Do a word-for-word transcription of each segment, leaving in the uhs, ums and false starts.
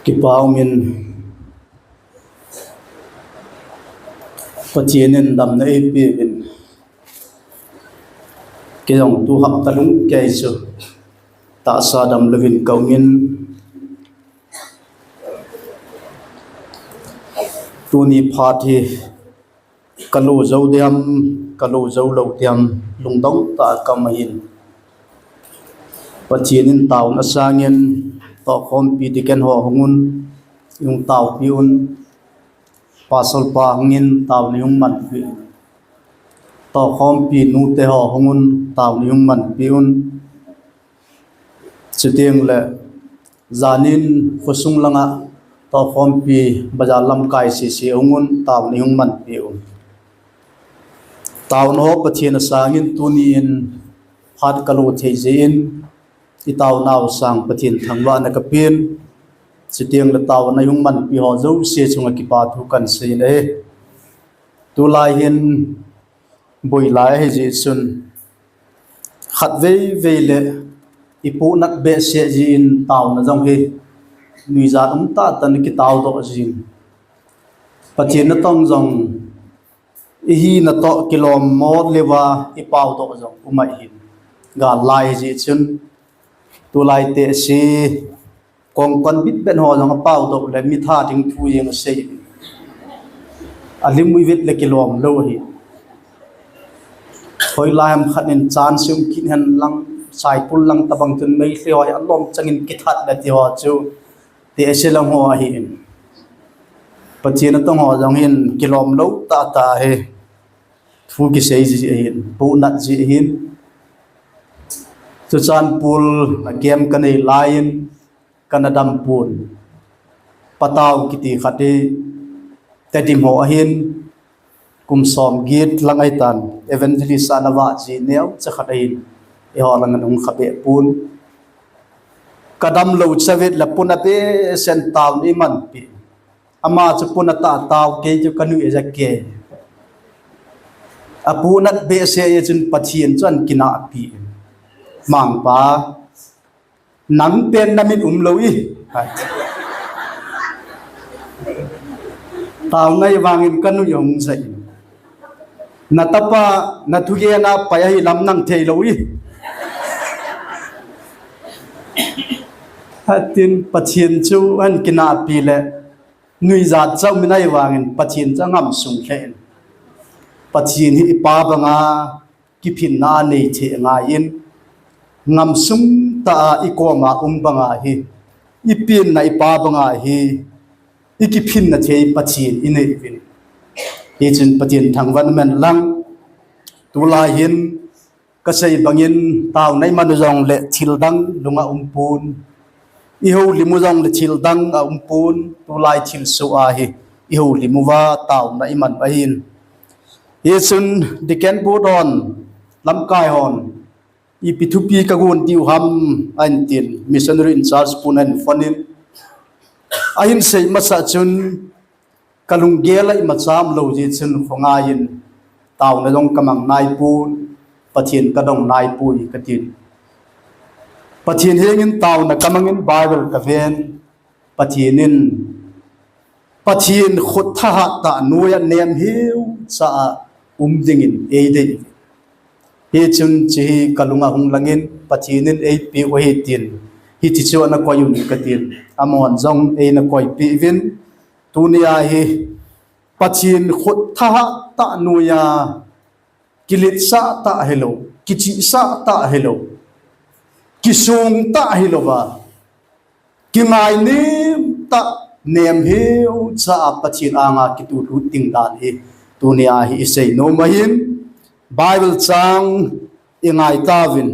Kipah umin, Pathen in damna eipeuvin, kei jong tu hapta lhung kei chu tahsa damlouvin kaum in, tuni phat hi kalo jou diam, kalo jou lou diam, lungdong tah a kaum ahin. Pathen in taona sangin, tohkhompi deacon ho hung un, ihung taopi un, pastor pa hungin taona ihung manpi un, tohkhompi nute ho hung un, taona ihung manpi un. Chuteng le janin khosung langa tohkhompi bazar lamkai sese hung un, taona ihung manpi un. Taona ho Pathen a sangin tuni in phat kalo thei jeh in, i taonau sang Pathen thangvahna kapen. Chuteng le taona ihung manpi ho jouse chunga kipa thu kan sei in ahi. Tulai hin boi lai ahi jeh chun, khatvei vei le i puhnat behseh jeh in taona jong hi nuijat um tahtah in kitao doh jin, Pathen natong jong i hina toh kilom mo leuva i pao doh jong um ahin, gal lai ahi jeh chun, tulai teh se kong kon bit bet ho jong apao doh le mi that ding thu jeng asei. Alim u i vet le kilom lou ahi. Hoilai ham khat in chan sum kit hen lang, Saipul lang tabang chun Meitei ho alom chang in kithat le ti ho chu teh se lang ho ahin. Pathen natong ho jong hin kilom lou tahtah hi thu kisei ji ahin, puhnat ji ahin. Churachandpur a camp kanei lai in, kana dam pon. Patau kiti khat hi Tedim ho ahin, kum som get lang ahitan, evangelist ana vah ji neocha khat ahin, eiho lang ana hung kha be pon. Ka dam lou cha vet le pon a behseh in taona eimanpi. Ama chu pon a tah tao, kei chu ka nui a ja kei. A puhnat behseh a chun Pathen chu ahin kinahpi. Mangpa, nang pen na mit um lou i. Taona i vangin ka nui a hung ja in. Na tapa, na thugen a pai ahi lam nang thei lou i. Atin Pathen chu ahin kinahpi le, nuijat chaumin ahi vangin Pathen chu angam sung lheh in. Pathen hi i pa banga kiphinna anei thei ngai in, ngam sung tah a i koma um banga hi, i penna i pa banga hi, i kiphinna thei Pathen i nei uvin. Hichun Pathen thangvah in um hen lang, tulai hin, ka sei bangin taona i man u jong le thil dang lunga um pon. I houlim u jong le thil dang a um pon, tulai thilsoh a hi i houlim uva taona i man u ahin. Hichun Deacon Pu Don, lamkai hon, ipi thupi ka gon diu ham, ahin tin, missionary in charge pun ahin phone in. Ahin sei masa chun, ka lunggel a imacha um lou jeh chun khongai in, taona jong ka mang nai pon, Pathen ka dong nai poi ka tin. Pathen hengin taona ka mangin Bible ka ven, Pathen in, Pathen khut thahat tah noiya nem hiu cha a um dingin eidei. Hichun hiche hi ka lunga hung langin, Pathen in eipeh u ahi tin, hiche chu ana koi un ka tin, amahon jong eina koipeh uvin, tunia hi Pathen khut thahat tah noiya kiletsah tah hilou, kichihsah tah hilou, kisong tah hilouva, kingainem tah, nem hiu cha a Pathen anga kitulut ding dan hi tunia hi i seinom ahin, Bible chang i ngai tauvin.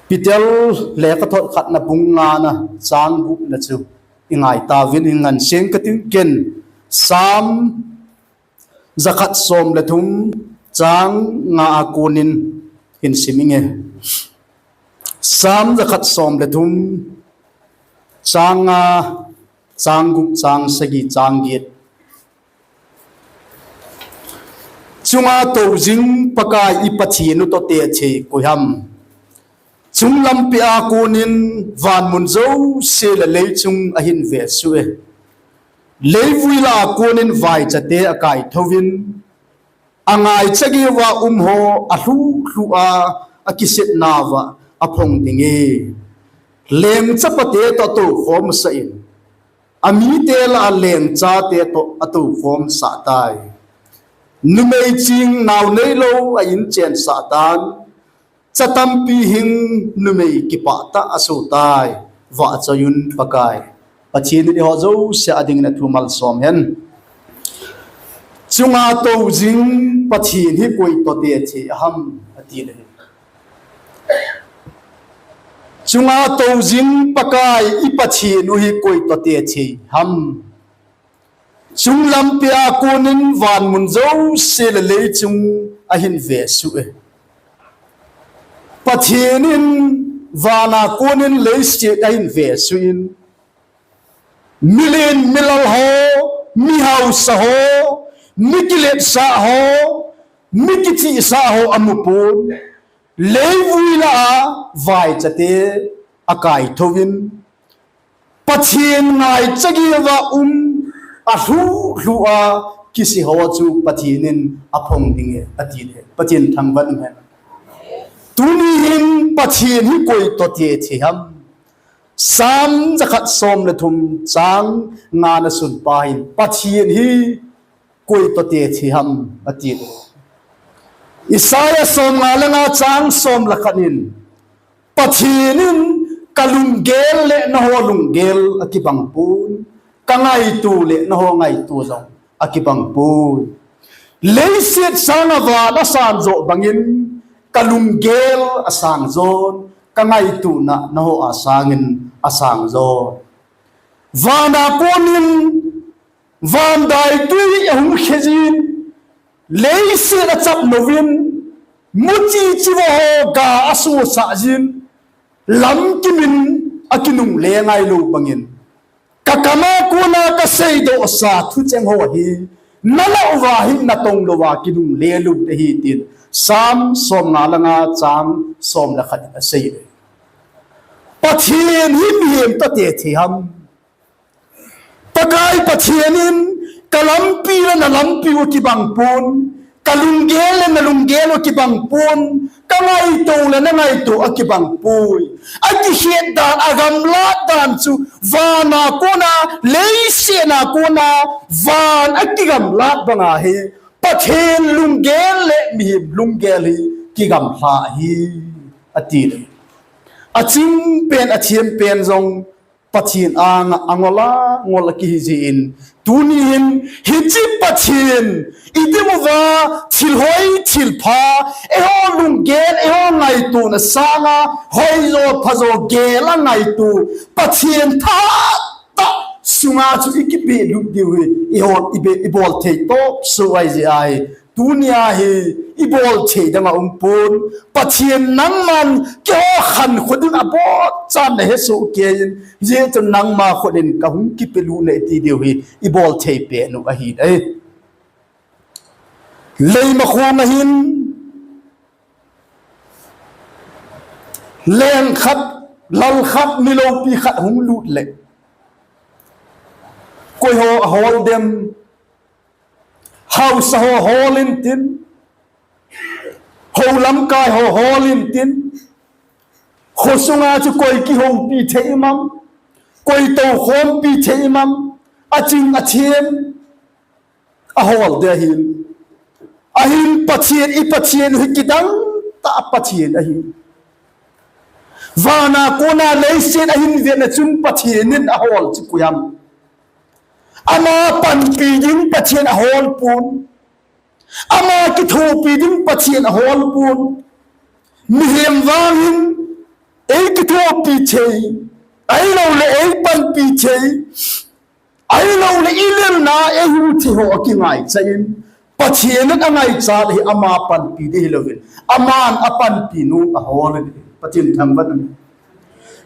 Peter lekhathot khatna bung ngana chang gupna chu i ngai tauvin, i ngan seng ka tin ken, Psalm jakhat som le thum chang nga a konin hin sim inge. Psalm jakhat som le thum chang nga, chang gup, chang sagi, chang get. Chunga tou jing Pakai i Pathen u toh teh thei koi ham? Chunglampi a konin vanmun jouse le leichung ahin vesuh e. Leivui lah a konin vaichate akai thouvin, angaicha geiya umho alhuh lhuh a, akisetnauva aphong ding e. Lengchapate toh atoukhom sah in, amite lah a lengchate toh atoukhom sah tai. Numei ching nao neilou a inchen sah tan, cha tampi hing numei kipah tah aso tai. Vahchoiyun Pakai Pathen in eiho jouse a dingin athu malsom hen. Chunga toujing Pathen hi koi toh tethei ham, ati le. Chunga toujing Pakai i Pathen u hi koi toh tethei ham. Chunglampi a konin vanmun jouse le leichung ahin vesuh e. Pathen in vana konin leiset ahin vesuh in, milen milal ho, mihausa ho, mikiletsah ho, mikichihsah ho amu pon, leivui lah a vaichate akai thouvin, Pathen ngaicha geiya um, alhuh lhuh a kise ho chu Pathen in aphong ding e, ati le. Pathen thangvah in um hen. Tuni hin Pathen hi koi toh tethei ham. Psalm jakhat som le thum chang nga na sunpa hin Pathen hi koi toh tethei ham, ati le. Isaiah som nga le nga chang som le khat in, Pathen in ka lunggel le nangho lunggel akibang pon, ka ngaito le nangho ngaito jong akibang pon. Leiset sanga van asang jo bangin, ka lunggel asang jon, ka ngaitona nangho a sangin asang jon. Vana konin, van daitui ahung khe jin, leiset achap louvin, muchi chiva ho ga asosah jin, lamkim in akinungle ngailou bangin, ka kama kona ka seidoh sa thucheng ho hi, nalah uva hin natong louva kinungle lou ding ahi tin, Psalm som nga le nga chang som le khat in asei e. Pathen hi mihem toh tethei ham. Pakai Pathen in ka lampi le na lampi u akibang pon, ka lunggel le na lunggel u akibang pon, ka ngaito le na ngaito akibang poi. Akikhet dan, agamlat dan chu vana kona, leiset a kona, van akigamlat banga hi Pathen lunggel le mihem lunggel hi kigamlha ahi, ati le. Aching pen, athem pen jong Pathen anga angol angol a kihi jin, tuni hin hiche Pathen, i dinguva thil hoi thil pha, eiho lunggel, eiho ngaitona sanga hoijo phajo gel a ngaito Pathen thahat tah sunga chu i kipelut diu hi, eiho i be, i bol thei topsoh ahi jeh ahi. Tunia hi i bol thei dang a um pon, Pathen nangman keiho khankho ding a bol chan na hesoh kei in, hijeh chun nangma khut in ka hung kipelut e ti diu hi i bol thei pen u ahi dai. Leimakhong a hin leng khat, lal khat, mi loupi khat hung lut le, koi ho ahol dem? Haosa ho hol intin, hou lamkai ho hol intin, khosunga chu koi kihoupi thei mam, koi toukhompi thei mam, aching athem, ahol ding ahin. Ahin Pathen, i Pathen hi kidang tah Pathen ahi. Vana kona leiset ahin vetna chun Pathen in ahol chu koi ham? Ama panpi ding Pathen ahol pon. Ama kithopi ding Pathen ahol pon. Mihem vang hin ei kithopi thei, ahilou le ei panpi thei, ahilou le i lelna ei hu thei ho akingaicha in, Pathen in angaicha le hi ama panpi ding hilouvin, aman apanpi nu ahol in, Pathen thangvah in.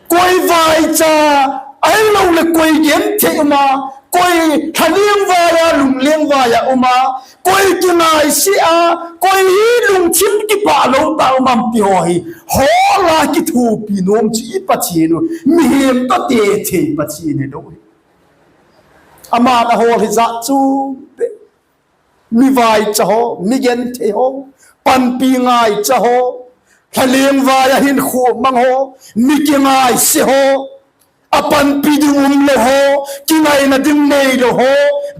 Koi vaicha, ahilou le koi genthei um a, koi thaleng vai a, lungleng vai a um a, koi kingaisih a, koi hi lungthim kipah lou tah um am ti ho hi, hol a kithopi nom chu i Pathen u, mihem toh tethei Pathen hilou hi. Aman ahol hi jat chu pe. Mi vaicha ho, mi genthei ho, panpi ngaicha ho, thaleng vai a hinkho mang ho, mi kingaisih ho, apanpi ding umlou ho, kingaina ding neilou ho,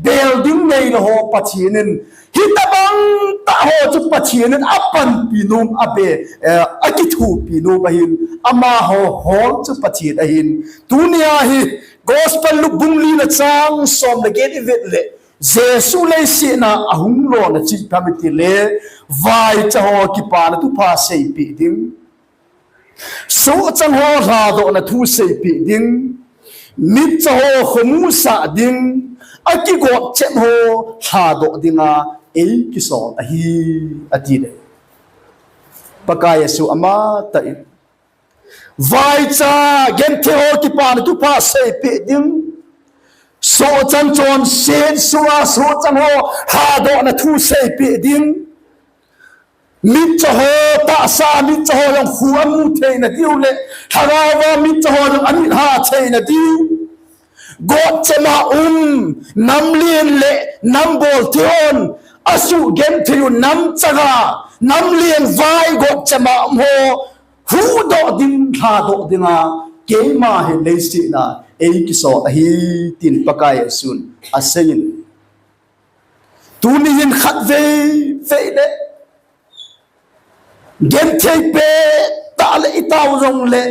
bel ding neilou ho, Pathen in hitabang tah ho chu Pathen in apanpi nom abe, eh, akithopi nom ahin, amaho hol chu Pathen ahin. Tunia hi Gospel Luke bung li na chang som le get i vet le, Jesu leiset a ahung lona chu ipi ham iti le, vaicha ho kipana thupha seipeh ding, sohchang ho lhadohna thu seipeh ding, mitcha ho khomusah ding, akigotchet ho lhadoh dinga eikisol ahi, ati le. Pakai Jesu amatah in vaicha, genthei ho kipana thupha seipeh ding, sohchang chonset sunga sohchang ho lhadohna thu seipeh ding, mitcha ho, tahsa mitcha ho jong khu amu theina diu le, lhagao va mitcha ho jong amit ha theina diu, gotchet ma um, namlen le nambol thei hon asuh genthei u, namchaga, namlen vai gotchet ma um ho huhdoh ding, lhadoh dinga keima hi leiset a eikisol ahi, tin Pakai Jesun aseiyin. Tuni hin khatvei vei le genthei pettah le itao jongle,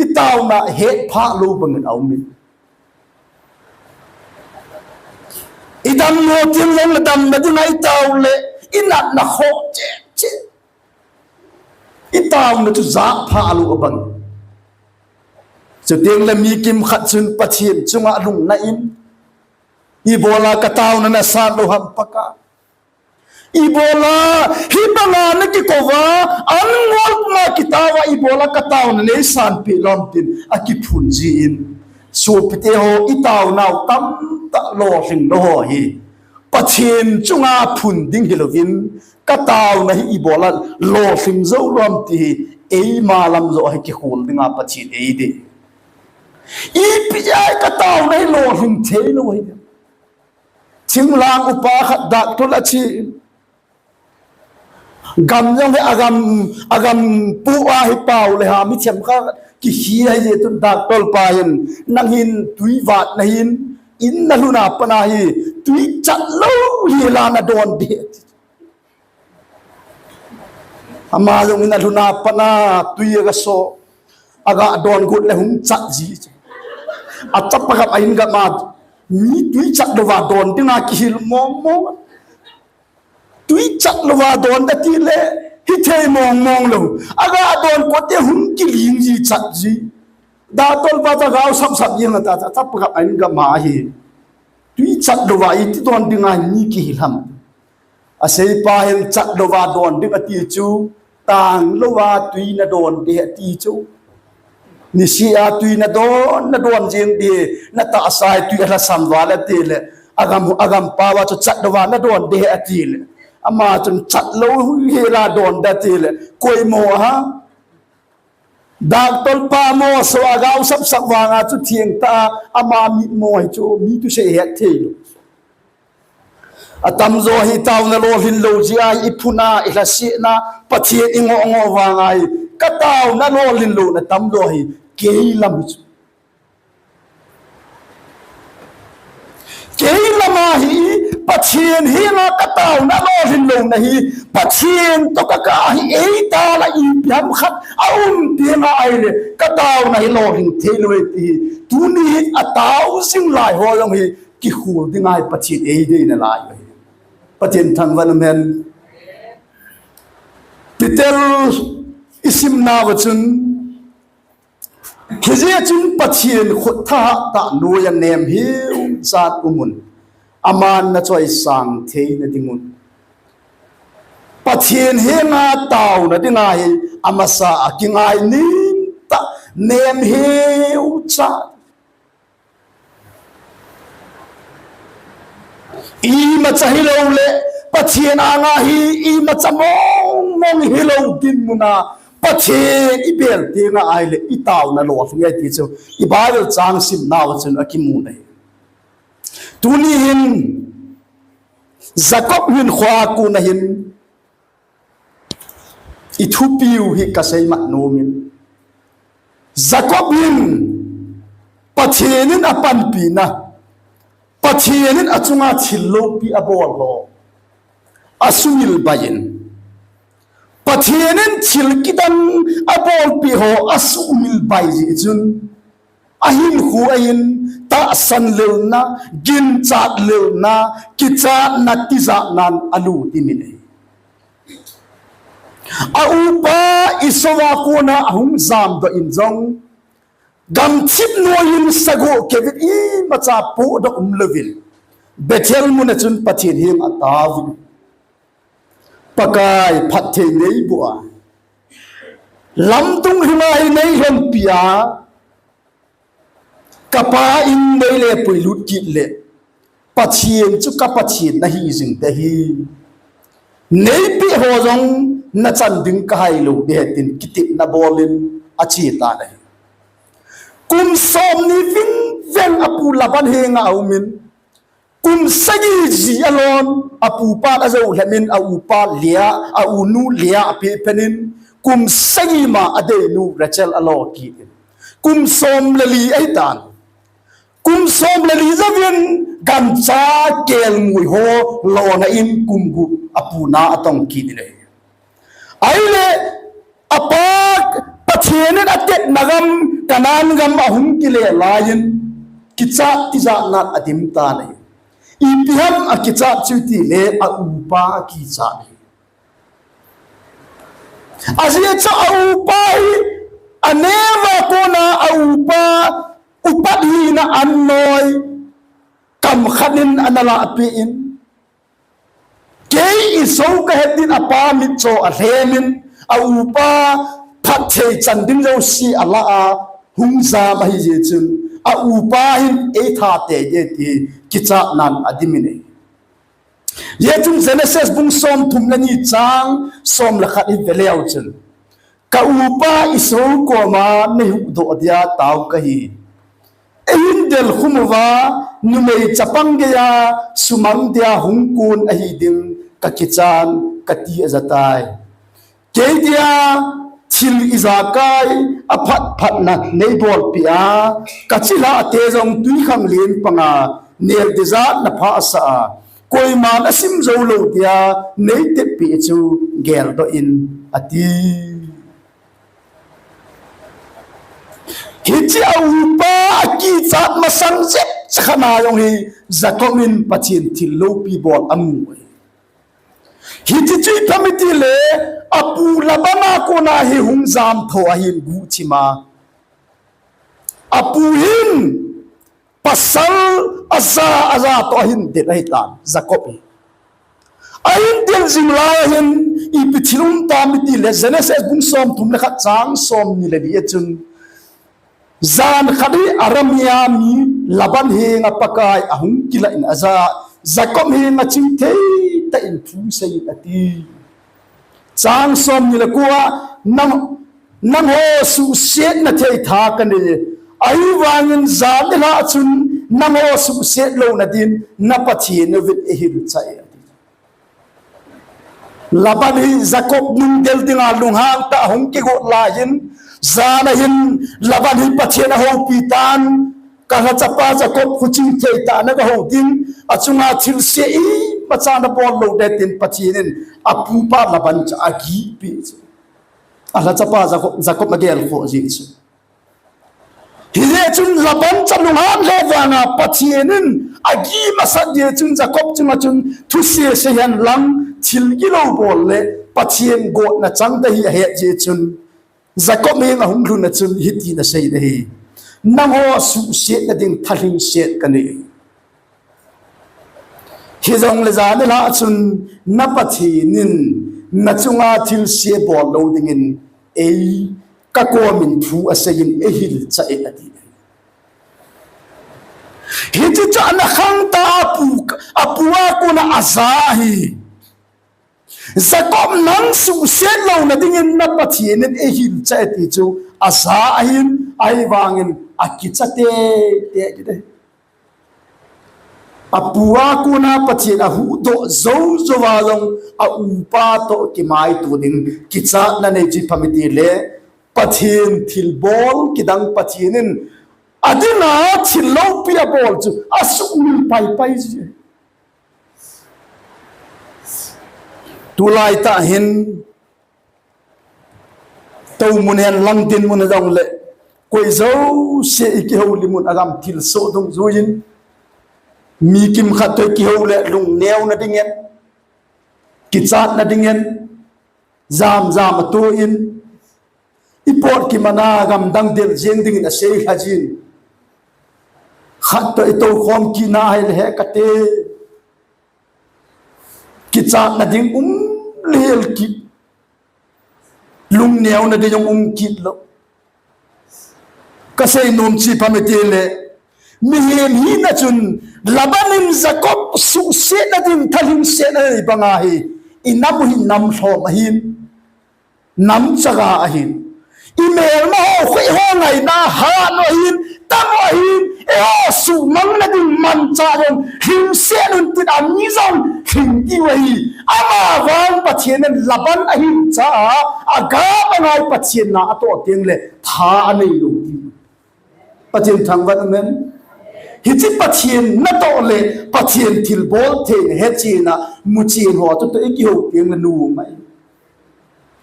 itaona hetphah lou bangin aumin. Idammo teng jongle damna dinga itao le, inatna khoh cheh cheh. Itaona chu japha lou abang. Chuteng le mi kimkhat chun Pathen chunga lungna in, ibola kataona nasat lou ham Pakai. Ibola hibanga nakikouva, angol ma kitaova ibola kataona neisanpeh lou ham tin akiphun jin. Sopite ho, itaonau tamtah lolhing lou ho hi Pathen chunga phun ding hilouvin, kataona hi ibola lolhing jou lou ham ti hi eima lam joh hi kikhol dinga Pathen eidei. Ipi jeh a kataona hi lolhing thei lou hi. Thinglhang upa khat doctor a che in, gam jong hi agam, agam pu a hi pao le ha mi themkhat kihi ahi jeh chun doctor pa hin, nang hin tui vat nahin, in nalhun a pat a hi tui chat lou hel a nadon ding. Ama jong in alhun a pat a tui agaso, aga don got le hung chat ji. Achapa gam a in gam a mi tui chat louva don dinga kihil mong mong. Tui chat louva don da ti le hithei mong mong lou. Aga don got le hung kiling ji, chat ji. Doctor pa chu agao sap sap jeng a ta, achapa gam a in gam a hi tui chat louva iti don dinga mi kihil ham. Aseipa hin chat louva don ding ati chu, tang louva tui nadon ding ati chu. Nisih a tui nadon, nadon jeng ding, natahsa a tui alhasam val ati le, agam, agam pao a chu chat louva nadon ding ati le, ama chun chat lou hel a don ding ati le, koimo ham? Doctor pa moso agao sap sap vanga chu thengtah a ama mitmo hi chu mi thusei het thei lou. Atamjo hi taona lolhin lou jeh a hi iphun a, ilhasetna, Pathen ingoh ngoh vanga hi kataona lolhin louna tamjo hi kei lam hi chu. Kei lam a hi Pathen henga kataona lolhin louna hi Pathen toh kakah hi eita la ipi ham khat aum tenga ahile kataona hi lolhin thei lou e ti hi tuni hin atao jing lai ho jong hi kikhol dinga hi Pathen eidei nalai u ahi. Pathen thangvah in umhen. Peter isimnauva chun, hijeh chun Pathen khut thahat tah noiya nemheu chat umun, aman nachoisang theina dingun. Pathen henga taona dinga hi amasa a kingainem tah nemheu chat. Imacha hilou le, Pathen anga hi imacha mong mong hilou dinmun a Pathen ibel tenga ahile, itaona lolhing e ti chu i Bible chang simnau chun akimu ahi. Tuni hin Jacob hinkhoa kona hin ithupiu hi kasei mat nomin, Jacob hin Pathen in apanpina, Pathen in achunga thil loupi abol ho asumil bai in, Pathen in thil kidang abolpeh ho asumil bai jeh chun, ahinkho a hin tahsan lelna, ginchat lelna, kichatna tijatnan alut imin ahi. A upa Esau a kona ahung jamdoh in jong, gamthip noiyin sagoh kevin imacha pohdoh umlouvin, Bethel mun a chun Pathen henga ataovin, Pakai, phatthei neiboh a, lamdung lhunga hi neilhonpi a, kapa in neile puilut kit le, Pathen chu ka Pathen nahi jing ding ahi. Neipeh ho jong nachan ding kahailou ding ahi tin kitepna bolin achetan ahi. Kum somni vingveng apu Laban henga aumin, kum sagi ji alon, apupan ajoulhemin, a upa Leah, a unu Leah apeh penin, kum sagi ma adeinu Rachel alo kit in, kum som le li ahitan. Kum som le li jouvin gancha kelngoi ho lona in kum gup apuna atong kit in ahi. Ahile, apa Pathen in atepna gam, Canaan gam ahung kile laiyin, kichat tijatnan adim tan ahi. Ipi ham akichat chu tile, a upa akichat ahi. Ajeh chu a upa hi, aneo a kona a upa upat hina annoi kam khat in ana lahpeh in, kei Esau kahet din apa mitcho alhemin, a upa phatthei chan ding jouse alah a, hung jam ahi jeh chun, a upa hin eitha tei ding ti kichatnan adimin ahi. Hijeh chun Genesis bung somthum le ni chang som le khat hi veleu chun, ka upa Esau koma neihuhdoh dia tao kahi. Eihin delkhum uva, numei chapang geiya sumang dia hung kon ahi ding kakichan kati ajatai. Kei dia thil ijakai aphatphatna neibolpeh a, kachilhahte jong twikhanglen panga nel ding jat naphah sah a, koiman asim jou lou dia neiteppeh chu geldoh in, ati. Hiche a upa akichat masang jep chakhat na jong hi Jacob in Pathen thil loupi bol amu ahi. Hiche chu ipi ham itile, apu Laban a kona hi hung jamtho ahin guhthim a, apu hin pasal aja aja toh ahin det ahitan, Jacob hi. Ahin det jing lai ahin, ipi thil um tam itile, Genesis bung somthum le khat chang somni le li a chun, jan khat hi Aram mia mi Laban henga Pakai ahung kilah in aja, Jacob henga chingthei tah in thu seiyin ati. Chang somni le ko a, nang, nangho suhsetna thei tha kanei, ahivangin jan nilhah chun nangho suhset louna din na Pathen uvin eihilchah e, ati. Laban hi Jacob nungdel dinga lunghang tah ahung kigot laiyin, jan ahin Laban hi Pathen ahoupi tan, kalhachapa Jacob khuchingthei tah na gahou ding, achunga thilse imacha nabol lou ding tin Pathen in apupa Laban chu agihpeh chu. Alhachapa Jacob, Jacob agelkhoh jeh chu. Hijeh chun Laban chu alunghang lheh vanga Pathen in agih masat jeh chun Jacob chunga chun thuse seihen lang thil gilou bol le Pathen gotna chang ding ahi ahet jeh chun Jacob henga hung lhun a chun hitin asei ahi. Nangho suhsetna ding thalhingset kanei. Hijongle jan nilhah chun na Pathen in nachunga thilse bol lou dingin ei kakomin thu aseiyin eihilchah e ati. Hiche chu ana khangta a pu, a pu a kona aja ahi. Jacob nang suhset louna dingin na Pathen in eihil chai ati chu aja ahin, ahivangin akicha teitei ding ahi. A pu a kona Pathen ahuhdoh jou jouva jong a upa toh kimaito ding kichatna nei chu ipi ham itile, Pathen thilbol kidang Pathen in adinga thil loupi abol chu asuhmil paipai ji. Tulai tah hin, tou mun hen lang dinmun jong le, koi jouse ikihoulim un agam thilsoh dungjuiyin, mi kimkhat toh ikihou le lungneo nadingin, kichat nadingin, jam jam atoh in, ipot kimana gamdang del jeng dingin asei lhajin. Khat toh itoukhom kit na ahile he kate, kichat nading um lel kit, lungneo nading jong um kit lou. Kasei nom chu ipi ham itile, mihem hina chun Laban in Jacob suhset nading thalhingset anei banga hi, inam u hi nam lhom ahin, nam chaga ahin, imelma ho, khoiho ngaina hat u ahin, tam u ahin, eiho suhmang nading manchah jong lhingset un tin ami jong lhing diu ahi. Amavang Pathen in Laban ahincha a, agam angai Pathen na atoh tengle tha anei lou diu. Pathen thangvah in um hen. Hiche Pathen natoh le Pathen thilbol theina hetchenna muchen ho toh ikihou tengle nom ahi.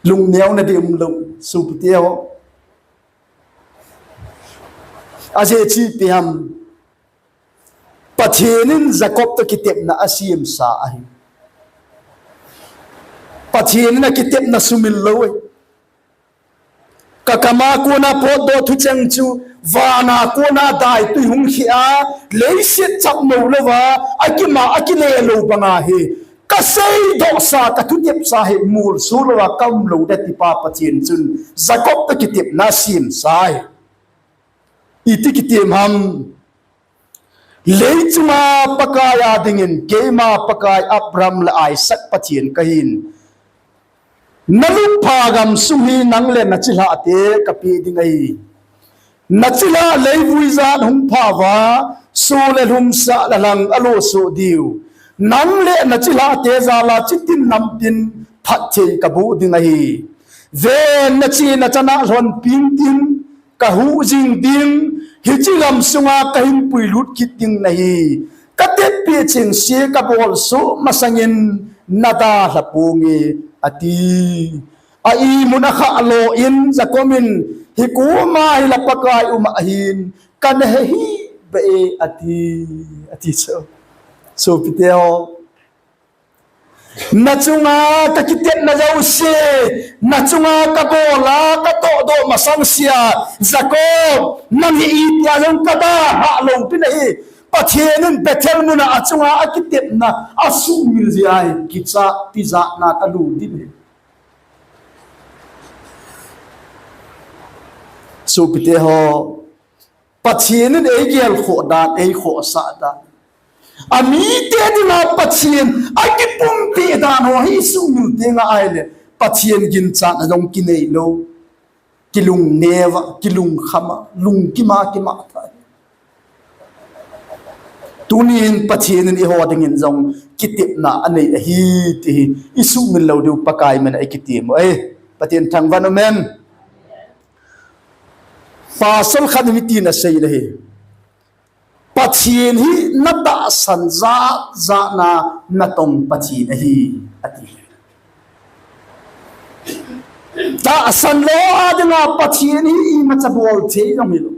Lungneo nading umlou, sopite ho. Ajeh chu ipi ham, Pathen in Jacob toh kitepna asemsa ahi. Pathen in akitepna sumil lou ahi. Kakam a kona potdoh thucheng chu, van a kona daitwi hung kheh a, leiset chapmou louva, akima akile lou banga hi, kaseidohsa, kathutepsa hi molso louva kaum lou ding tipa Pathen chun Jacob toh kitepna asemsa ahi. Iti kitem ham? Leichunga Pakai a dingin, keima Pakai Abraham le Isaac Pathen kahin, nalungpha gamsung hi nang le nachilhah te kapeh ding ahi. Nachilhah leivui jat hung pha uva, soh le lhumsah le lhang alosoh diu. Nang le nachilhah te jal a chitin namtin phatthei kaboh ding ahi. Ven, nachena chana lhonpin tin, kahuh jing ding, hiche gamsunga kahin puilut kit ding nahi. Katepeh chengse kabolsoh masangin nadalha ponge, ati. A imut akhah lou in Jacob in, hikoma hi la Pakai um ahin, kana he hih beh e, ati, ati chu. Sopite ho. Nachunga kakitepna jouse, nachunga kabol a katohdoh masang sea, Jacob, nang hi itia jong kadalhah lou ding nahi. Pathen in Bethel muna achunga akitepna asuhmil jeh a hi kichat tijatna kalu ding ahi. Sopite ho, Pathen in eigelkhoh dan, eikhohsah dan, amite dinga Pathen akipumpeh dan ho hi isuhmil tenga ahile, Pathen ginchatna jong kinei lou, kilungneo a, kilungkham a, lungkim a kimatha. Tunin Pathen in eiho dingin jong kitepna anei ahi ti hi isuhmil lou diu Pakai min a ikitem u ahi. Pathen thangvah in um hen. Pastor khat in hitin asei nahi. Pathen hi natahsan jat jat na natong Pathen ahi, ati. Tahsan lou a dinga Pathen hi imacha bol thei jong hilou.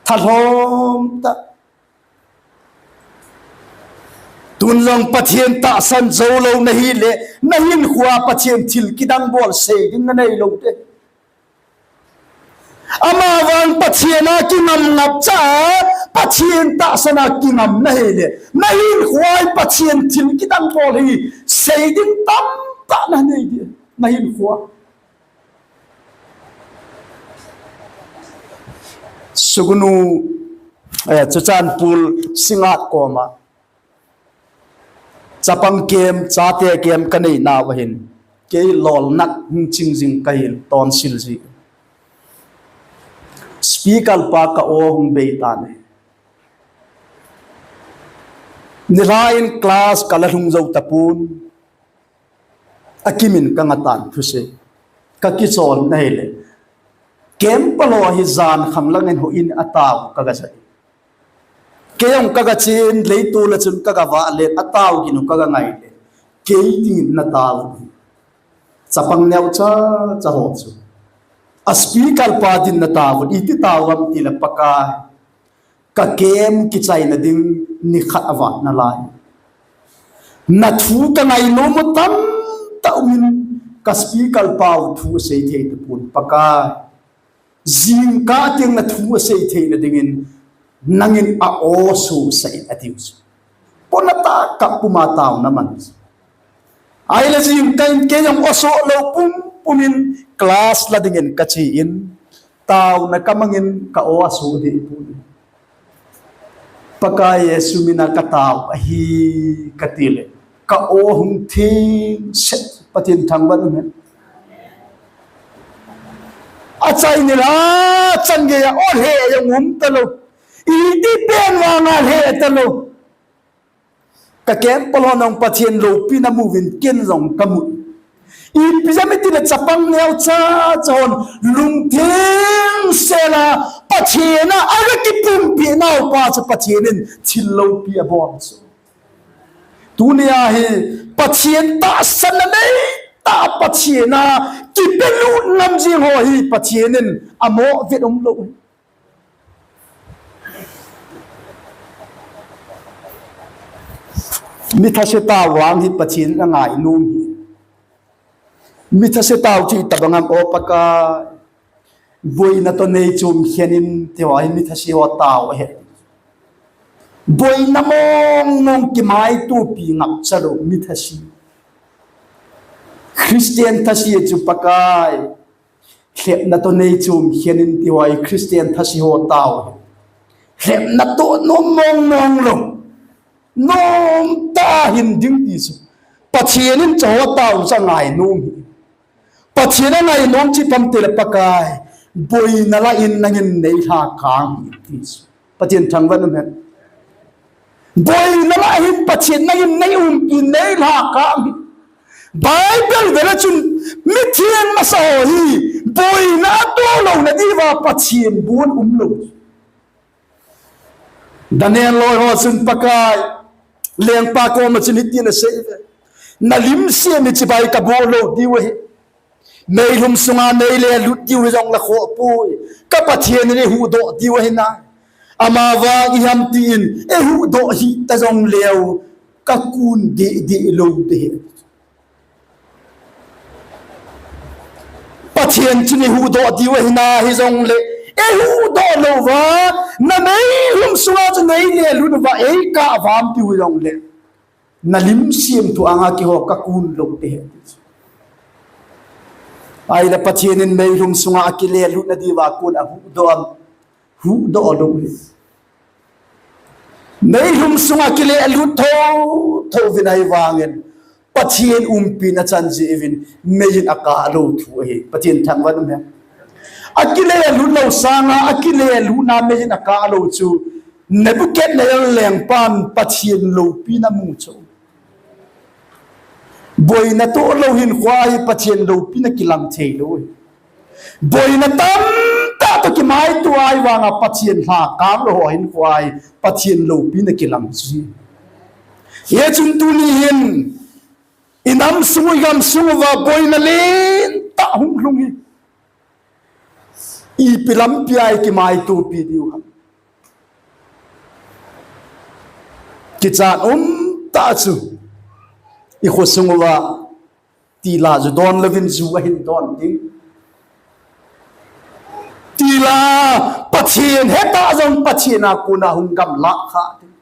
Thalhom tah. Tun jong Pathen tahsan jou lou nahile, nahinkhoa Pathen thil kidang bol sei ding nanei lou te. Amavang Pathen a kingam ngapcha, Pathen tahsan a kingam nahile, nahinkhoa Pathen thil kidang bol hi sei ding tamtah nanei ding, nahinkhoa. Sugnu Eh, Churachandpur Singngat koma chapang camp, chate camp kanei nauva hin, kei lolnat hung ching jing kahin tonsil ji. Speaker pa ka aw hung bei tan e. Nilhah in class kala lhung jou tapon. Akimin kanga tan thusei. Kakichol na hile, camp palou hi jan khang langin houin a tao kaga jai. Kei jong kaga chen, leitol a chun kaga vah le, a tao gin u kaga ngai le, kei dingin na tao. Chapang neocha cha ho chu. A speaker pa din na tao, iti tao am ti le, Pakai, ka camp kichaina ding nikhat avat nalai. Na thu ka ngainom u tamtah umin, ka speaker pau thu asei thei tapon, Pakai. Jingkah teng na thu asei theina dingin nangin a aw sosah in, atiu chu. Pona tah kap puma taona man. Ahile jingkah in kei jong aw so lou pum pumin class la dingin kache in, taona kamangin ka aw aso deh pon. Pakai Jesu mina katao ahi kati le, ka aw hung theng set. Pathen thangvah in um hen. Achai nilhah chan geiya aw lheh jong um talou. Iti pen vanga lheh talou. Ka camp palou nung Pathen loupina muvin ken jong kamu. Ipi jeh ham itile chapang neocha cha hon lungtheng sela Pathen a aga kipumpeh nauva chu Pathen in thil loupi abol chu. Tunia hi Pathen tahsanna neitah, Pathen a kipelut ngam jing ho hi Pathen in amo vet umlou. Mi thase tao vang hi Pathen in angainom hi. Mi thase tao chu itobang ham, O Pakai. Boina toh neichom khen in ti ho hi mi thase ho tao ahi. Boina mong mong kimaitopi ngapcha lou mi thase. Christian thase chu Pakai. Lhepna toh neichom khen in ti ho hi Christian thase ho tao. Lhepna toh nom mong mong lou. Nomtah a hin ding ti chu. Pathen in chu ho tao chu angainom hi. Pathen angainom chu ipi ham itile Pakai. Boina lah in nangin neilhakang hi ti chu. Pathen thangvah in um hen. Boina lah hin Pathen nangin neiumpi neilhakang hi. Bible vel a chun mitheng masa ho hi boina atoh louna diuva Pathen bon umlou. Daniel loi ho chun Pakai, lengpa koma chun hitin asei uve. Na lim sem hi chibai kabol lou diu ahi. Meilhum sunga nei le lut diu hijongle khoh poi. Ka Pathen in eihuhdoh diu ahi nai. Amavang ipi ham tin eihuhdoh hih ta jongleu kakun deh deh lou deh. Pathen chun eihuhdoh diu ahi nai hijongle eihuhdoh louva, na meilhum sunga chu nei le lut uva eikah uvam tiu hijongle. Na lim sem thu anga kihou kakun lou deh. Ahile Pathen in meilhum sunga akile lutna diuva kon ahuhdoh am? Huhdoh lou hi. Meilhum sunga kile lut tho tho uvin ahivangin Pathen umpina chan jeh uvin mei in akah lou thu ahi. Pathen thangvah in um hen. Akile lut lou sanga, akile lutna mei in akah lou chu Nebuchadnezzar lengpan Pathen loupina mu chu. Boina toh lou hinkho a hi Pathen loupina kilang thei lou. Boina tamtah toh kimaito ahivanga Pathen lhakang lou ho hinkho a hi Pathen loupina kilang chu. Hichun tuni hin inam sung u, igam sung uva boina lentah hung lhung hi. Ipi lampi a ikimaitopi diu ham? Kichat umtah chu ikhosung uva tila ju don louvin ju ahin don ding. Tila Pathen hetah jong Pathen a kona hung gamla kha ding.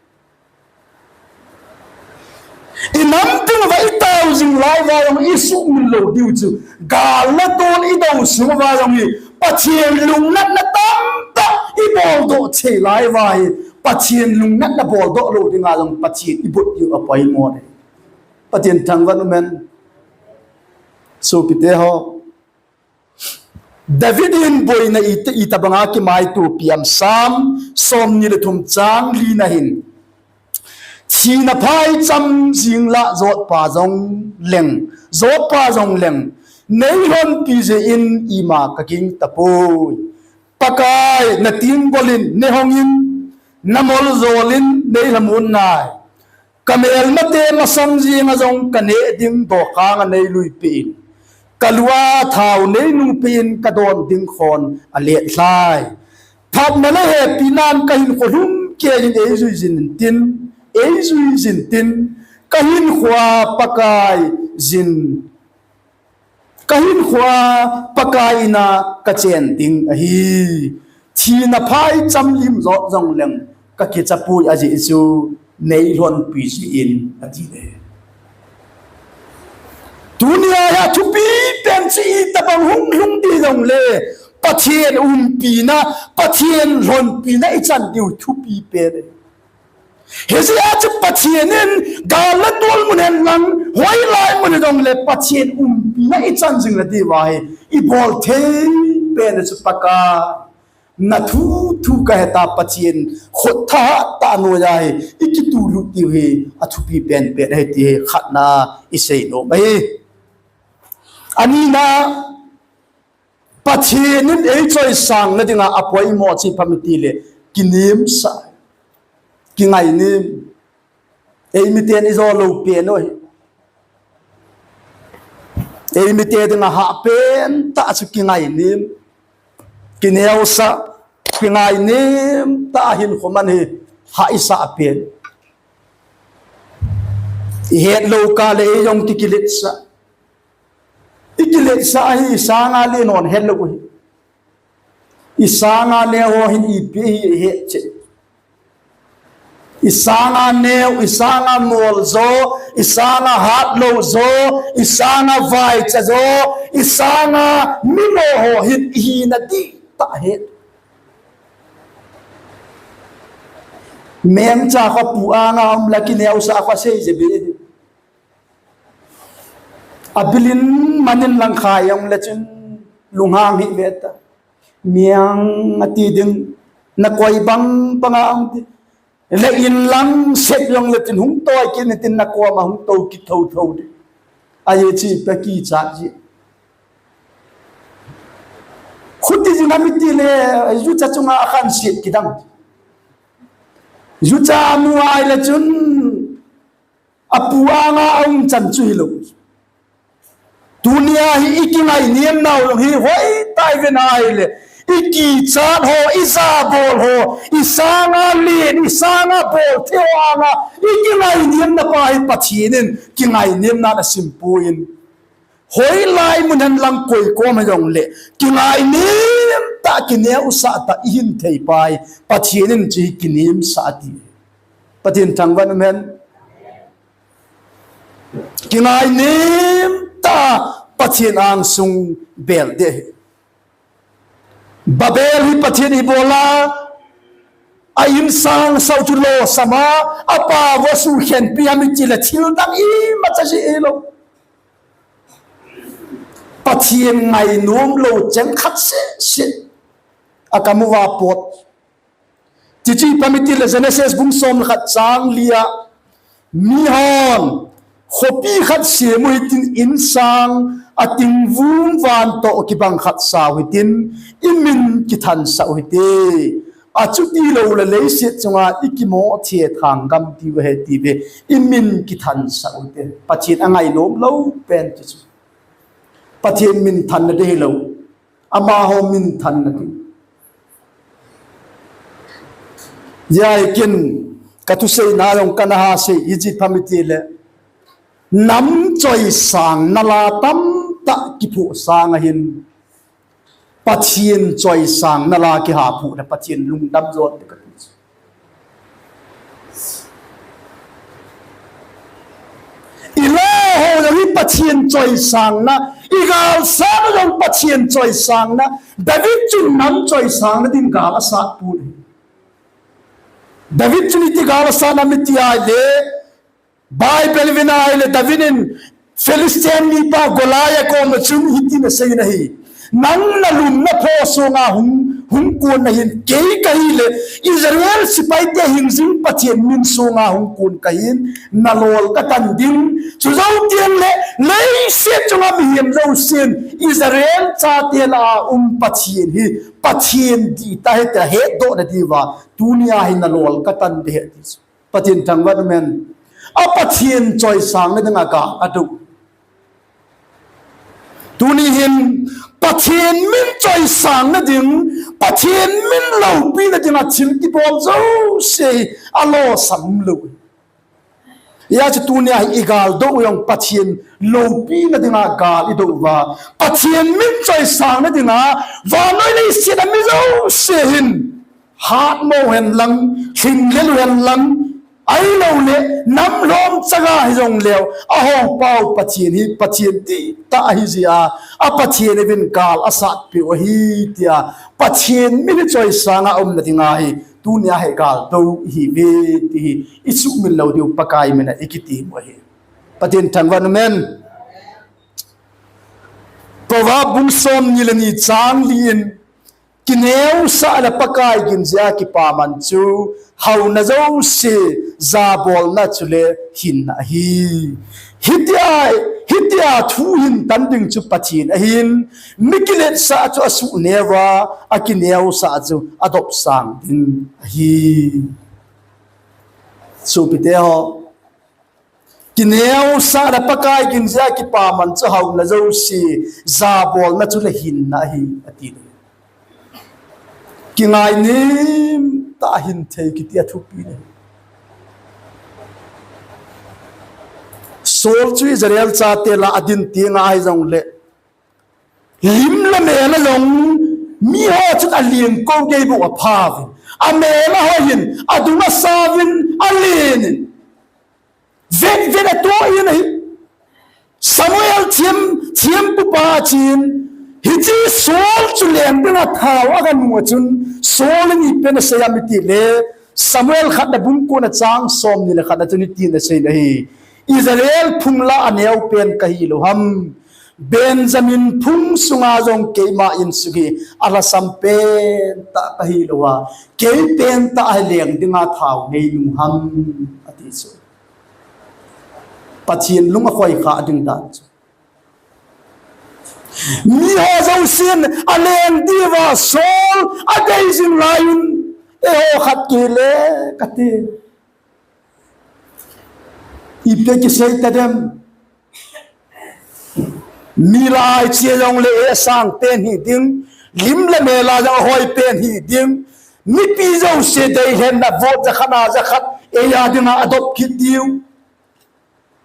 Inam ding uva itao jing lai uva jong isuhmil lou diu chu. Gal le tol idou sung uva jong hi Pathen lungnatna tamtah ibol doh thei lai uva hi Pathen lungnatna boldoh lou dinga jong Pathen ibol diu apoimo e. Pathen thangvah in umhen. Sopite ho. David in boina ita, itobanga kimaitopi ham, Psalm somni le thum chang lina hin. Thina phaicham jing lah jotpa jong leng, jotpa jong leng, neilhonpi jeh in ima kaging tapoi. Pakai, natenggol in neihongin, namoljol in neilhamon nai. Kamelmate masang jenga jong kaneh ding dokhanga neiluipeh in, kalua thao neinungpeh in kadon ding khon aletlhai. Phatna le hepinan kahinkho lhumkeiyin eijui jin tin, eijui jin tin, kahinkhoa Pakai jin, kahinkhoa Pakai ina kachen ding ahi. Thina phaicham lim jot jong leng kakichapoi, ajeh chu neilhonpi jeh in, ati le. Tunia hi athupi pen chu itobang hung lhung ding jongle, Pathen umpina, Pathen lhonpina ichan diu thupi pen e. Hijeh a chu Pathen in gal le tol mun hen lang, hoilai mun hen jongle Pathen umpina ichan jing le diu ahi, ibol thei pen chu Pakai. Nathu thu kaheta Pathen khut tha tah noiya hi ikitulut diu hi athupi penpen ahi ti hi khatna isei nom ahi. Anina, Pathen in eichoisang nadinga apoimo chu ipi ham itile, kinemsah, kingainem. Eimiten ijo lou pen u ahi. Eimite dinga hahpen tah chu kingainem, kineosah, kingainem tah a hinkho man hi hah isah pen. Ihet lou kah le eijong kikiletsah. Ikiletsah hi isanga le non het lou hi. Isanga neo ho hin ipi hi ihet cheh. Isanga neo, isanga mol jo, isanga hatlou jo, isanga vaicha jo, isanga mimo ho hin ihina dihtah het. Mengcha kho pu anga um la kineosah kho sei je be. Abilin manin langkhai jong le chun lunghang hi ve ta. Meng ati ding, nakoi bang banga um ti. Le inlang set jong le chun hung toi kit in tin nakoma hung tou kit thotho ding. Ahi chu ipi kichat ji. Khuti jing ham itile, jucha chunga akhan set kidang. Jucha mu ahile chun apu anga aum chan chu hilou. Tunia hi ikingainem nau jong hi hoitah ive nahile, ikichat ho, ijabol ho, isanga len, isanga bol thei ho anga ikingainem napa hi Pathen in kingainem nan asimpoi. Hoilai mun hen lang koi kom hijongle, kingainem tah, kineosah tah ihin thei pa hi Pathen in chu kinemsah ati. Pathen thangvah in umhen. Kingainem tah Pathen angsung bel ding ahi. Babel hi Pathen in ibola, a insang sao chu losama, apa vo sukhenpi ham itile thil dang imacha jeh hilou. Pathen ngainom lou cheng khat seh seh akamuva pot. Chuche ipi ham itile Genesis bung som le khat chang lia, mihon khopi khat sem u hitin insang, atingvum van toh kibang khat sao hitin, imin kithansah u hite. Achuti loule leiset chunga ikimo thethang gam diu ahi tiuve, imin kithansah u hite. Pathen angainom lou pen chu chu. Pathen minthanna ding hilou. Amaho minthanna ding. Hijeh a ken kathuseina jong kana ha sei iji pha mi tile, nam choisangna la tamtah kiphuh sanga hin Pathen choisangna la kihaphuh le Pathen lungdam jo te kati. Ilaho jong hi Pathen choisangna, igalsang jong Pathen choisangna, David chun nam choisangna din gal asat poi. David chun iti gal asat nam iti ahile, Bible vin ahile David in Philistine mipa Goliath koma chun hitin asei in ahi. Nang nalum napho sunga hung, hung kon nahin, kei kahile Israel sepaite hingjing Pathen min sunga hung kon kahin, nalol katan ding. Chujou teng le, leiset chunga mihem jousen Israel chate lah a um Pathen hi Pathen dihtah ahi tia hetdoh nadiuva tunia hi nalol katan ding ahi ti chu. Pathen thangvah in um hen. A Pathen choisang nadinga gal adou. Tuni hin Pathen min choisang nading, Pathen min loupi nadinga thil kibol jouse hi alosam lou. Hijeh chun tunia hi igal dou jong Pathen loupi nadinga gal idou uva, Pathen min choisang nadinga vannoi leiset a mi jouse hin hatmo hen lang, lhinglel u hen lang, ahilouleh nam lhom chaga hijongleu, ahou pau Pathen hi Pathen dihtah ahi jeh a, a Pathen uvin gal asatpeh u ahi tia, Pathen min hi choisanga um nadinga hi tunia hi gal dou ihiuve ti hi isuhmil lou diu Pakai mina ikiti u ahi. Pathen thangvah in um hen. Proverb bung somni le ni chang li in, kineosah le Pakai gin jeh a kipaman chu hauna jouse jabolna chule hinna ahi. Hitia, hitia thu hintan ding chu Pathen ahin, mi kiletsah chu asuh neo a, akineosah chu adopsang ding ahi. Sopite ho, kineosah le Pakai gin jeh a kipaman chu hauna jouse jabolna chule hinna ahi, ati. Kingainem tah a hin thei kiti athupi ahi. Saul chu Israel chate lah a adin teng ahi jongle, lim le mel a jong miho chun alengkou gei bou aphauvin, amel a hoiyin, adung asauvin, alenin, vet vet atoh in ahi. Samuel thiem, thiempupa chun, hiche Saul chu leng dinga thao aga nung a chun, Saul in ipi asei ham itile, Samuel khatna bung kona chang somni le khatna chun hitin asei in ahi. Israel phung lah a aneopen kahi lou ham? Benjamin phung sunga jong keima insung hi alhasam pentah kahi lou a, kei pentah a hi leng dinga thao nei nung ham, ati chu. Pathen lung akhoikha ding dan chu. Miho jousen aleng diuva Saul adei jing lai un, eiho khat kile kati. Ipi kisei tadem? Mi lah a iche jongle eisang pen hiding, lim le mel a jong ahoi pen hiding, mipi jouse deilhenna vote jakhat a jakhat eia dinga adop kit diu.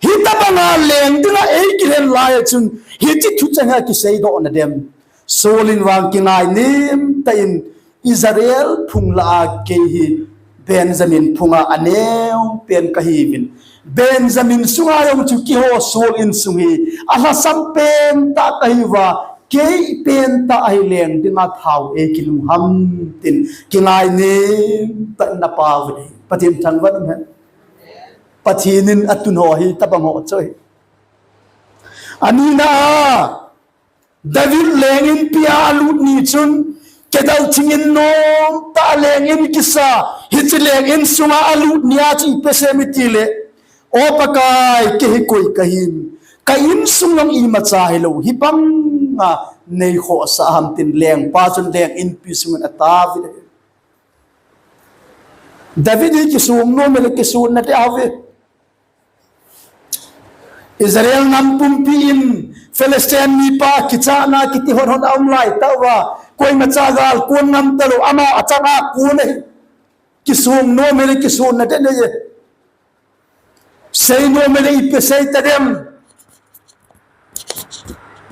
Hitobanga leng dinga eikilhen lai a chun, hiche thucheng hi kiseidoh nadem? Saul in vang kingainem tah in, Israel phung lah a kei hi Benjamin phunga aneopen kahiuvin, Benjamin sunga jong chu keiho Saul insung hi alhasam pentah kahiuva, kei pentah a hi leng dinga thao eikilung ham, tin kingainem tah in apauvin ahi. Pathen thangvah in um hen. Pathen in atun ho hi tobang ho chu ahi. Anina a, David leng inpi a alut ni chun, kedal thing in nomtah a leng in kisa, hiche leng in sunga alut ni a chu ipi asei em itile, O Pakai, kei hi koi kahim, ka insung jong imacha hilou, hibanga neikhohsah ham, tin lengpa chun leng inpi sungin ataovin ahi. David hi kisong nom e le kisonna deh ahi. Israel nam pumpi in Philistine mipa kichahna kiti hon hon aum lai tauva, koimacha gal kon ngam talou, ama achang a kon ahi. Kisong nom e le kisonna deh ahi. Sei nom e le ipi sei tadem?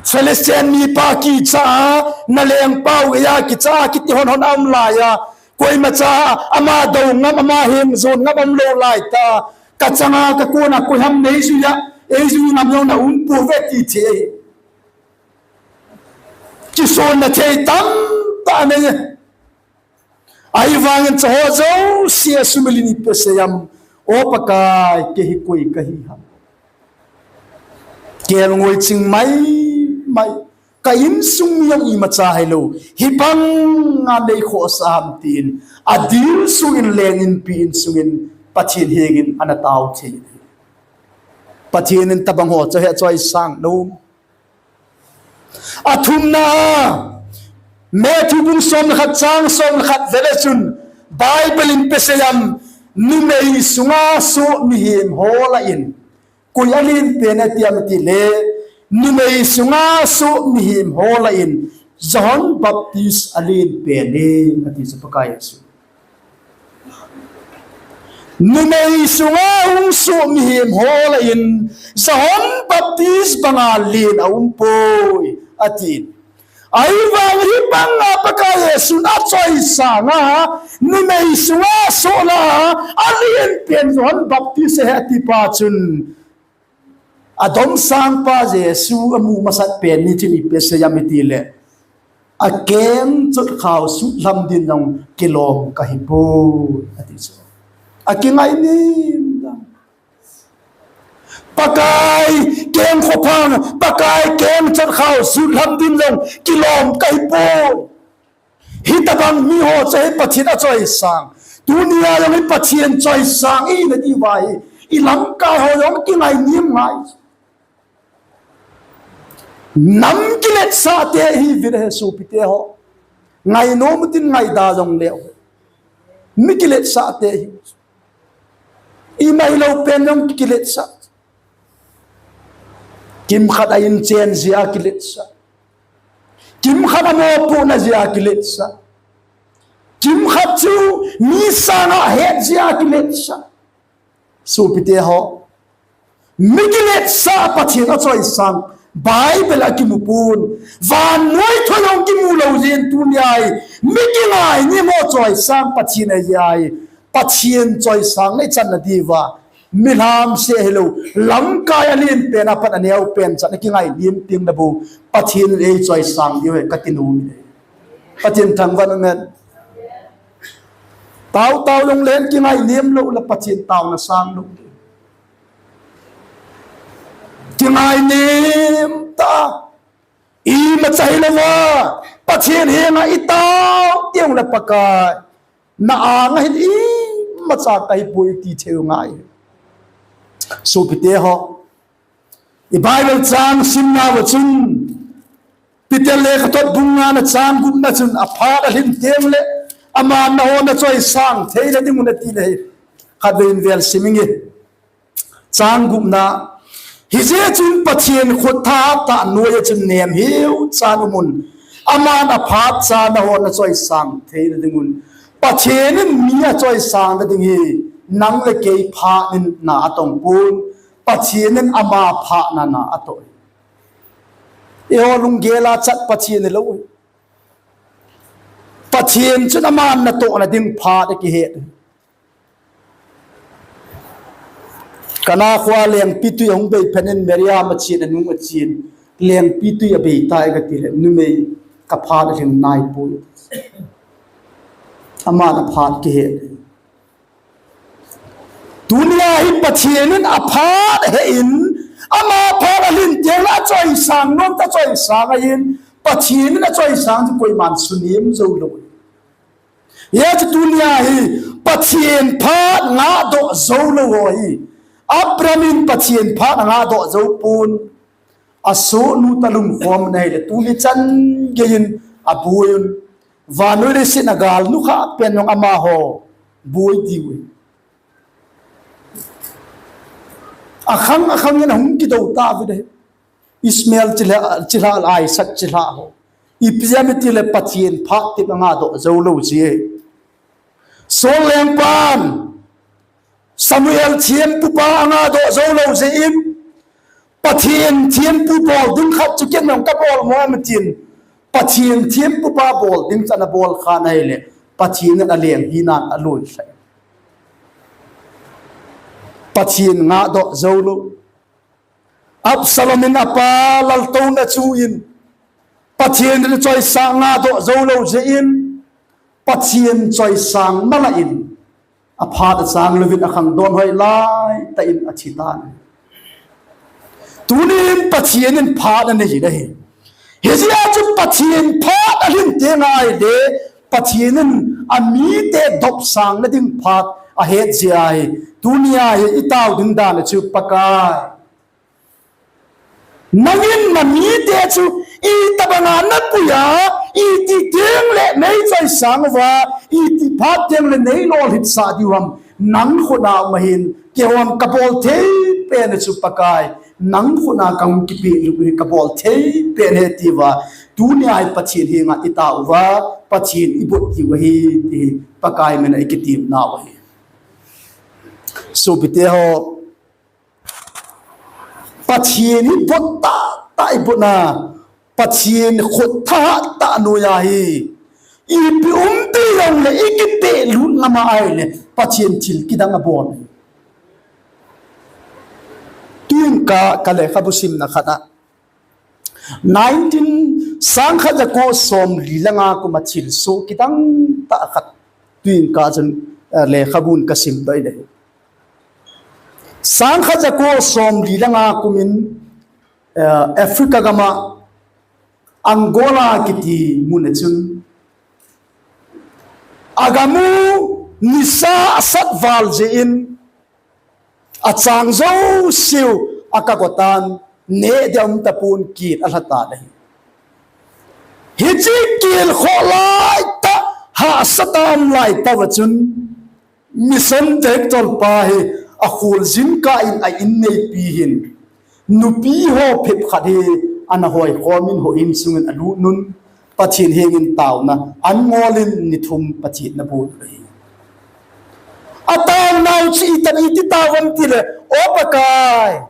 Philistine mipa kicha a, nalengpau geiya kicha a kiti hon hon aum laiya, koimacha ama dou ngam, ama heng jon ngam aum lou lai ta, kachang a kakon a koi ham neijui a, eijui ngam jong na um pouve ti thei. Kisonna thei tamtah anei. Ahivangin chuho jouse a sumil in ipi asei em? O Pakai, kei hi koi kahi ham? Kelngoi ching mai mai. Ka insung mi jong imacha hilou, hibang a nei khohsah ham tin, adilsungin leng inpi insungin Pathen hengin ana tao thei. Pathen in tabang ho chu ahe choisang nom. Athumna, Matthew bung som le khat chang som le khat vele chun Bible in ipi asei em? Numei sunga soh mihem ho lah in, koi alen pen ati em iti le, numei sunga soh mihem ho lah in John Baptist alen pen e, ati chu Pakai Jesu. Numei sunga hung soh mihem ho lah in John Baptist banga len aumpoi, ati. Ahivang hibanga Pakai Jesun achoisang a, numei sunga soh lah a alen pen John Baptist ahi ati pa chun, adomsang pa Jesu amu masat pen ni chun ipi asei em iti le, akeng chotkhao sutlham din jong kilom kahi poi, ati chu. Akingai nem. Pakai keng khophang, Pakai keng chotkhao sutlham din jong kilom kahi poi. Hitabang mi ho chu hi Pathen achoisang. Tunia jong hi Pathen choisang ina diuva hi, ilamkai ho jong kingai nem ngai. Nam kiletsah te ihiuvin ahi sopite ho. Ngainom utin ngaida jongleu, mi kiletsah te ihiu. Ima hilou pen jong kiletsah. Kimkhat a inchen jeh a kiletsah. Kimkhat a mopohna jeh a kiletsah. Kimkhat chu mi sanga het jeh a kiletsah. Sopite ho, mi kiletsah Pathen achoisang Bible a kimu pon. Vannoi thoi jong kimu lou jeh in tunia hi mi kingai nem ho choisang Pathen ahi. Pathen choisang na ichan na diuva, milham seh hilou, lamkai alen pen a pat aneo pen chan a kingai nem teng le bou Pathen in eichoisang diu ahi kati nom e. Pathen thangvah in, amen. Taotao jongle kingai nem lou le Pathen taona sang lou. Kingai nem ta. Imacha hilouva Pathen henga itao teng le Pakai, na anga hin imacha kahipoi ti thei u ngai. Sopite ho, i Bible chang simna uva chun, Peter lekhathot bung ngana chang gupna chun aphat alhin teng le aman nahon nachoisang theina dingun ati le hi. Khatvei in vel sim inge. Chang gupna, hijeh chun Pathen khut thahat tah noiya chun nemheu chan umun, aman aphat cha nahon nachoisang theina dingun. Pathen in mi achoisang na ding hi nang le kei phat in na atong pon. Pathen in ama phatna na atoh. Eiho lunggel a chat Pathen hilou. Pathen chun aman natohna ding phat akihet. Kana khoa lengpitwi ahung bei phat in Miriam achen, anung achen, lengpitwi abei tai kati le, numei, kaphat alhing naipoi. Aman aphat kihet. Tunia hi Pathen in aphat ahe in, ama phat alhin teng le achoisang nom ta, choisang ahin, Pathen in achoisang chu koiman sunem jou lou. Hijeh chun tunia hi Pathen phat ngahdoh jou lou ho hi, Abraham in Pathen phat angahdoh jou pon. Asohnu toh alungkhom na hile tuni chan geiyin aboi un. Vannoi leiset a gal nukhah pen jong amaho boi diu ahi. Akhang akhang in ahung kidou tauvin ahi. Ishmael chilhah, chilhah, Isaac chilhah ho. Ipi jeh ham itile Pathen phat tep angahdoh jou lou jeh. Saul lengpan Samuel thempupa angahdoh jou lou jeh in, Pathen thempu bol ding khat chu ken jong kabol mo em tin, Pathen thempupa bol ding chu ana bol khan ahile, Pathen in aleng hinan aloilhai. Pathen ngahdoh jou lou. Absalom in apa laltouna chu in, Pathen in achoisang ngahdoh jou lou jeh in, Pathen choisang mala in, aphat achang louvin akhangdon hoi laitah in athi tan. Tunin Pathen in phat anei jin ahi. Hijeh chun Pathen phat alhin teng ahile, Pathen in amite dopsang nading phat ahet jeh ahi. Tunia hi itao ding dan chu Pakai, nangin namite chu itobanga napui a, iti teng le nei choisang uva, iti phat teng le nei lolhitsah diu ham, nang khut a um ahin, keihon kabol thei pen chu Pakai, nang khut a kahung kipehlut hi kabol thei pen ahi tiuva, tunia hi Pathen henga itao uva, Pathen ibot diu ahi, ti Pakai mina ikitem nau ahi. Sopite ho, Pathen hi bot tah tah ibotna, Pathen khut thahat tah noiya hi, ipi um ti jongle ikipehlut ngam ahile, Pathen thil kidang abol. Tuin ka, ka lekhabu simna khat a, nineteen, sangkhat jako somli le nga kum a thilsoh kidang tah khat, tuin ka chun, eh, lekhabun kasim doh in ahi. Sangkhat jako somli le nga kumin, eh, Africa gama Angola kiti mun a chun agamu nisa asat val jeh in achang jouseu akagotan, neh ding aum tapon, kit alha tan ahi. Hiche kit khoh laitah, hahsatah a um laitah uva chun, mission director pa hi akhol jingkah in a inneipi hin nupi ho phep khat hi ana hoikhomin houin sungin alut un, Pathen hengin taona angol in ni thum Pathen ana bol ahi. Ataonau chu iti, iti tao ham tile, O Pakai,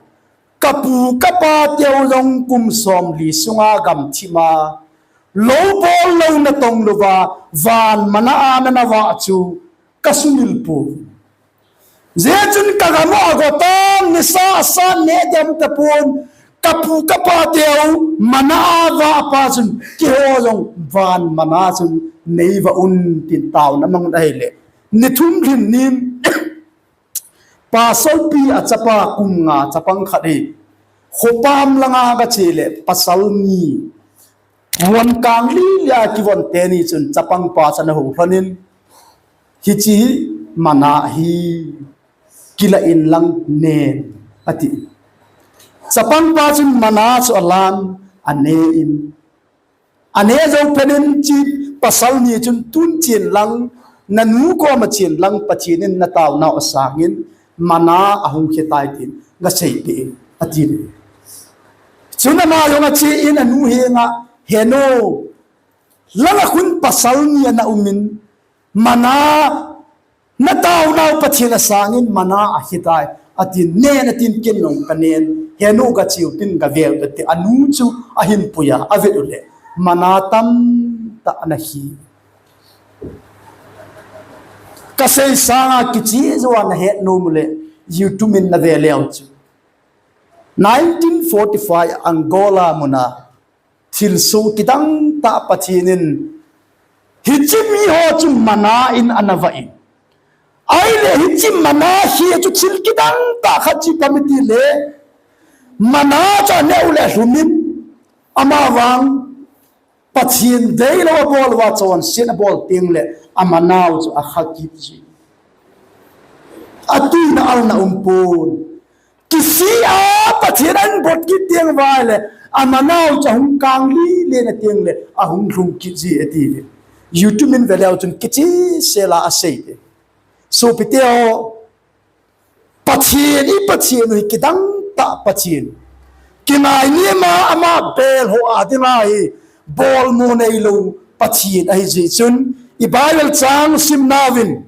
kapu kapa teu jong kum somli sunga gamthip a, lou bol lou natong louva, van mana a nana vah chu kasumil poi. Hijeh chun kagam u agotan, nisa asat, neh ding aum tapon, kapu kapa teu mana a vah pa chun keiho jong van mana chun neivah un, tin taona amang un ahile, ni thum lhin nin, pasalpi achapa kum nga chapang khat hi khopam langa gache le pasal ni, von kang lili a kivon teni chun chapang pa chu ana houlhon in, hiche hi mana ahi, kila inlang nen, ati. Chapang pa chun mana chu alan, ane in, ane jou phat in hiche pasal ni chun tun chen lang, nanu koma chen lang Pathen in nataonau asang in, mana ahung khe tai tin gaseipeh in, ati. Chun ama jong ache in anu henga, Henu, langa khun pasal ni ana um in, mana, nataonau Pathen asang in mana akhe tai, atin, nen atin, ken jong kanen, Henu, gache u tin gave u te, ati. Anu chu ahin puiya, avet u le, mana tamtah ana khe. Kasei sanga kicheh jou a nahet nom u le, YouTube in nave leu chu, nineteen forty-five Angola muna thilsoh kidang tah Pathen in hiche miho chu mana in ana vah in, ahile hiche mana hi chu thil kidang tah khat chu ipi ham itile, mana chu aneh u le alhum in, amavang Pathen deilou abol uva chonset abol teng le amanau chu akha kit ji. Atuina alna umpon. Kisih a Pathen ahin bot kit teng uva ahile, amanau chu ahung kang lile na teng le ahung lhung kit ji ati ve. YouTube in ve leu chun kicheh sela asei te. Sopite ho, Pathen, i Pathen u hi kidang tah Pathen. Kingai nima ama bel ho a dinga hi bolmo neilou Pathen ahi jeh chun, i Bible chang simna uvin,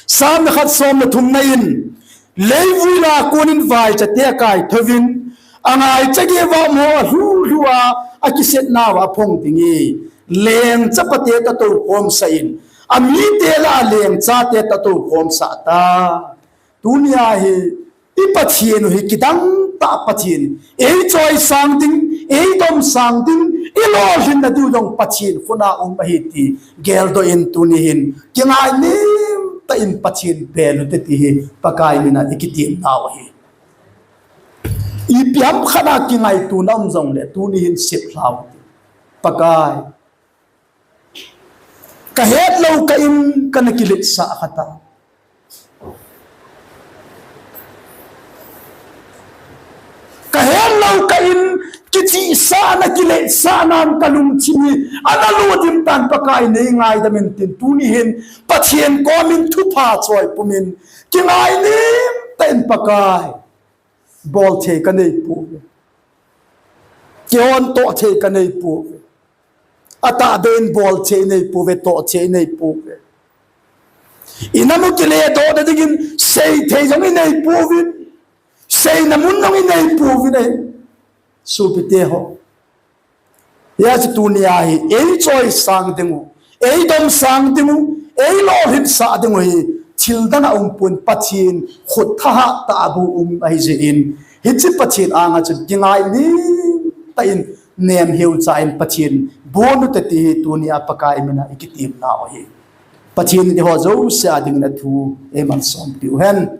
Sam ni khat som le thumna in, leivui la konin vaicha te akai thouvin, angaicha gei vahmo alhu lhu a, akisetna uva aphong ding e, leng chapa te toh atou khomsah in, amite lah a leng chate toh atou khomsah ta. Tunia hi, i Pathen u hi kidang tah Pathen, ei choisang ding, ei domsang ding, ilolhinna diu jong Pathen khut a um ahi ti geldoh in tuni hin kingainem tah in Pathen bel u hite ti hi Pakai mina ikitem nau ahi. Ipi ham khat a kingaito na um jongle tuni hin sep lhau hite. Pakai, kahet lou kah in kana kiletsah khat a, kahet lou kah in kichihsahna, kiletsahnan kalungthim hi ana ludim tan Pakai, neingaidam in tin tuni hin Pathen komin thupha choi pumin kingainem tah in Pakai, bol thei kanei pouve. Kihon toh thei kanei pouve. Atahbeh in bol thei inei pouve, toh thei inei pouve. Inam u kiledohna dingin sei thei jong inei pouvin, seina mun jong inei pouvin ahi. Sopite ho, hijeh chun tunia hi eichoisang dingu, eidomsang dingu, eilolhinsah dingu hi thil dang a umpon, Pathen khut thahat tah a bou um ahijeh in, hiche Pathen anga chun kingainem tah in, nemheucha in Pathen bon u hite ti hi tunia Pakai mina ikitem nau ahi. Pathen in eiho jouse a dingin athu eimalsom piu hen.